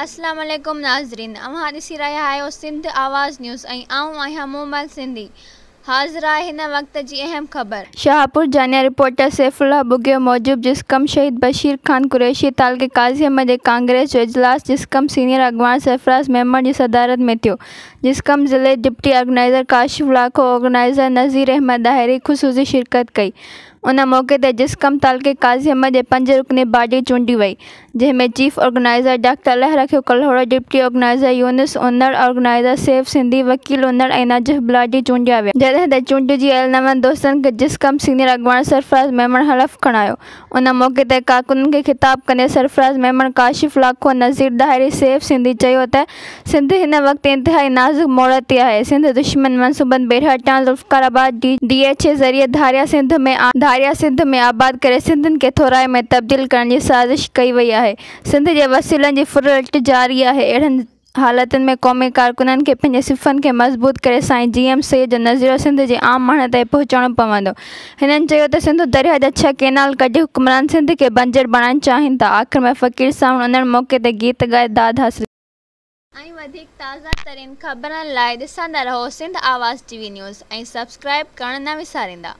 اسلام عليڪم ناظرين اوهان ڏسي رهيا آهيو سنڌ آواز نيوز ۽ آئون آهيان مومل سنڌي حاضر آهي هن وقت جي اهم خبر. شاهپور جانيا رپورٽر سيف الله ٻگهيو موجب جسقم شهيد بشير خان قريشي تعلقي قاضي احمد جي ڪانگريس جو اجلاس جسقم سينيئر اڳواڻ سرفراز ميمڻ جي صدارت ۾ ٿيو جسقم ضلعي deputy organizer Kashif Lakho organizer Nazir Ahmed Dahri خصوصي شرڪت ڪئي ان موقعي تي جسقم تعلقي قاضي احمد جي پنج رڪني باڊي چونڊي وئي، جنهن ۾ chief organizer doctor Allah Rakhio Kalhoro, deputy organizer Younis Unar, organizer Saif Sindhi, Wakil Unar ۽ Najaf Bulati چونڊيا ويا. جڏهن ته چونڊجي آيل نون دوستن کي جسقم سينيئر اڳواڻ سرفراز ميمڻ حلف کڻايو. ان موقعي تي ڪارڪنن کي خطاب ڪندي سرفراز ميمڻ، ڪاشف لاکو، نذير ڏاهري، سيف سنڌي چيو ته سنڌ هن وقت انتهائي نازڪ موڙ تي آهي، سنڌ دشمن منصوبن ٻيرهٽان Zulfiqar Abad D D H A ذريعي ڌاريا سنڌ ۾ ڌاريا سنڌ ۾ آباد ڪري سنڌين کي ٿورائي ۾ تبديل ڪرڻ جي سازش ڪئي وئي آهي، سنڌ جي وسيلن جي ڦرلٽ جاري آهي، اهڙن حالتن ۾ قومي ڪارڪنن کي پنهنجي صفن کي مضبوط ڪري سائين جي ايم سيد جو نظريو سنڌ جي عام ماڻهن تائين پهچائڻو پوندو. هنن چيو ته سنڌو درياهه جا ڇهه ڪئنال ڪڍي حڪمران سنڌ کي بنجر بڻائڻ چاهين ٿا. آخر ۾ فقير سانوڻ انڙ موقعي تي گيت ڳائي داد حاصل ڪيو. ۽ وڌيڪ تازه ترين خبرن لاء ڏسندا رهو Sindh Awaz T V news ۽ subscribe ڪرڻ نه وساريندا.